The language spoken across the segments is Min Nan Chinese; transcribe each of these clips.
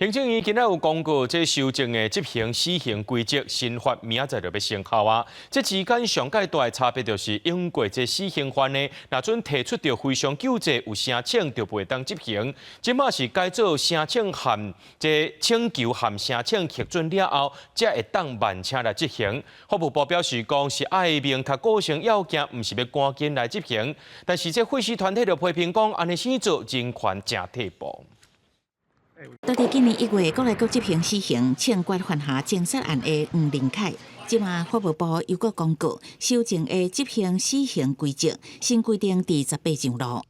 行政院今仔有公告，這修正的執行死刑規則新法明仔載就欲生效啊！這之間上蓋大的差別就是，用過這死刑犯呢，若準提出著非常救濟有聲請，就袂當執行。這馬是改做聲請函，這請求含聲請核准了後，才會當慢車來執行。法務部表示講，是愛明確構成要件，毋是欲趕緊來執行。但是這廢死團體就批評講，按呢生做人權誠退步。到佇今年1月，閣來閣執行死刑槍決犯下情殺案的黃仁凱，這馬法務部又閣公告修正的執行死刑規則，新規定佇18上路。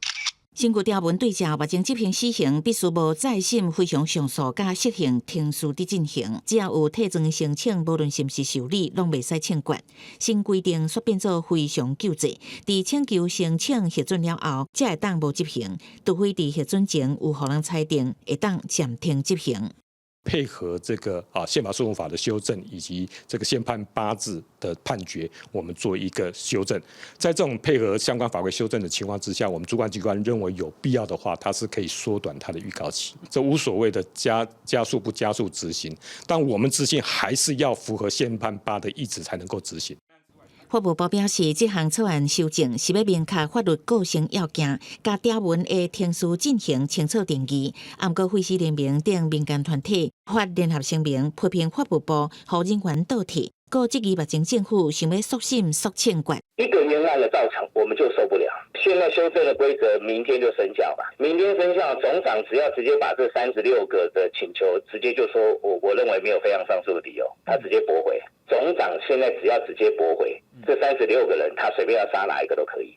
新舊條文對照，目前執行死刑必須無再審、非常上訴佮適用程序佇進行，只要有退贓聲請，無論是毋是受理，攏袂使槍決。新規定煞變做非常救濟，佇請求聲請核准了後，才會當無執行，除非佇核准前有予人裁定會當暫停執行。配合這個憲法訴訟法的修正，以及這個憲判八字的判決，我們做一個修正。在這種配合相關法規修正的情況之下，我們主管機關認為有必要的話，它是可以縮短它的預告期。這無所謂的加速不加速執行，但我們執行還是要符合憲判八的意旨才能夠執行。法務部表示，這項草案修正是欲明確法律構成要件，共條文的程序進行清楚定義。毋過廢死聯盟等民間團體發聯合聲明，批評法務部予人權倒退，閣質疑目前政府想欲速審速槍決。一個冤案的造成，我們就受不了。現在修正的規則，明天就生效吧。明天生效，總長只要直接把這36個的請求，直接就說我認為沒有非常上訴的理由，他直接駁回。總長現在只要直接駁回這36個人，他隨便要殺哪一個都可以。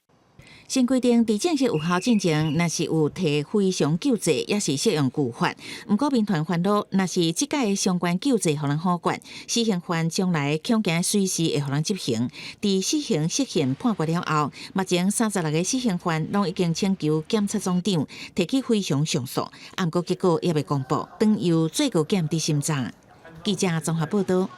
新規定佇正式有效進前，若是有提非常救濟，抑是適用舊法。毋過民團煩惱，若是這屆相關救濟予人否決，死刑犯將來恐驚隨時會予人執行。佇死刑釋憲判決了後，目前36個死刑犯攏已經請求檢察總長提起非常上訴，毋過結果猶未公布，當由最高檢佇審查。記者綜合報道。